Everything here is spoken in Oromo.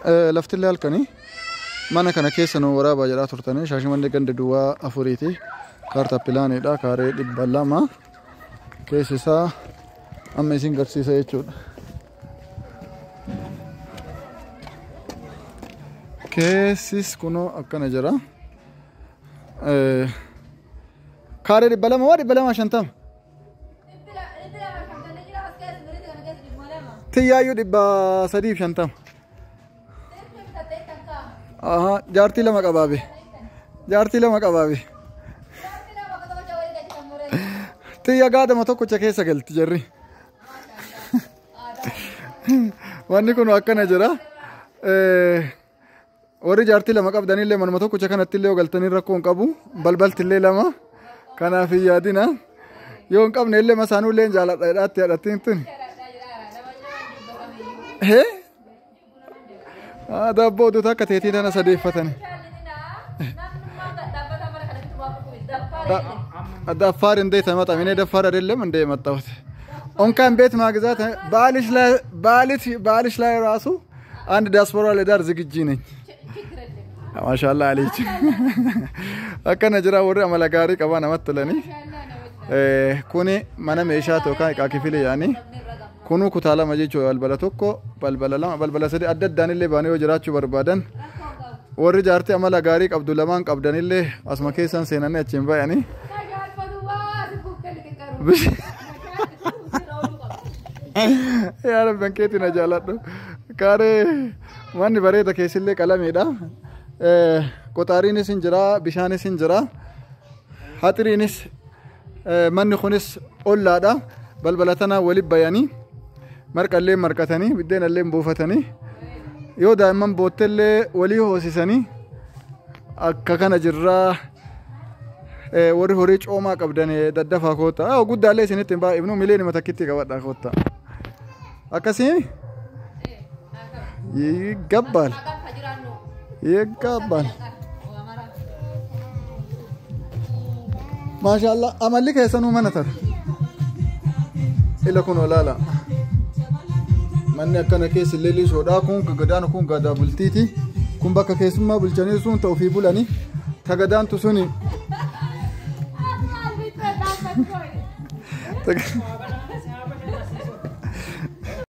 Laftillee halkanii mana kana keessa nu waraabaa jedhaa turtanii Shaashamannee ganda duwwaa afuriiti. Kaartaa pilaaniidha. Kaaree 200 keessi isaa amma isin garsiisa jechuudha. Keessis kunoo akkana jira. Kaaree 200 moo 250? Tiyyaayyuu 350. Aha, jaartii lama qabaabe. Jaartii lama qabaabe. Tiyya gaadama tokkocha keessa galti jarri. Wanni kun akkana jira. Warri jaartii lama qabdanillee manuma tokkocha kanatti illee galtanii rakkoo hin qabu. Balbaltillee lama. Kanaaf hin yaadina. Yoo hin qabne illee masaanuu illee hin jaaladha jedhaatti haadhattiin tuni. Hee? Daabboo oduu takka teetii tana sadeeffatani. ደፋር እንዴት አይመጣም? እኔ ደፋር አይደለም እንደ የመጣሁት እንኳን ቤት ማግዛት ባልሽ ላይ ባልሽ ላይ ራሱ አንድ ዲያስፖራ ለዳር ዝግጅ ነኝ። ማሻአላ አለች akkana jira warri amala gaarii qabaa namatti tolanii. Kuni mana meeshaa yookaan iqaa kifilee yaani kunuu kutaa lama jechuudha balbala tokko balbala lama balbala sadi adda addaan illee baanee yoo jiraachuu barbaadan warri jaartii amala gaarii qabdu lamaan qabdanillee asuma keessan seenanii achiin bayanii. Yaa Rabbi keetii na jaaladhu. Kaaree manni bareeda keessillee qalamiidha. Qoxaariinis hin jira, bishaanis hin jira. Haxiriinis manni kunis ollaadha. Balbala tana waliin bayanii marqallee marqatanii biddeenallee buufatanii yoo daa'imman boottellee walii hoosisanii akka kana jirraa. Warri horii coomaa qabdan daddafaa koota. Guddaallee isinitti hin baay'ifnu miliyoonima takkitti qabadhaa koota. Akkasii ይገባል ይገባል። ማሻአላ amalli keessanuu mana tara. Ila kun olaala. Manni akkana keessa illee liishoodha. Kun gadaan kun gadaa bultiiti. Kun bakka keessummaa bulchanii sun ta'u ofii bulanii. Ta gadaantu suni.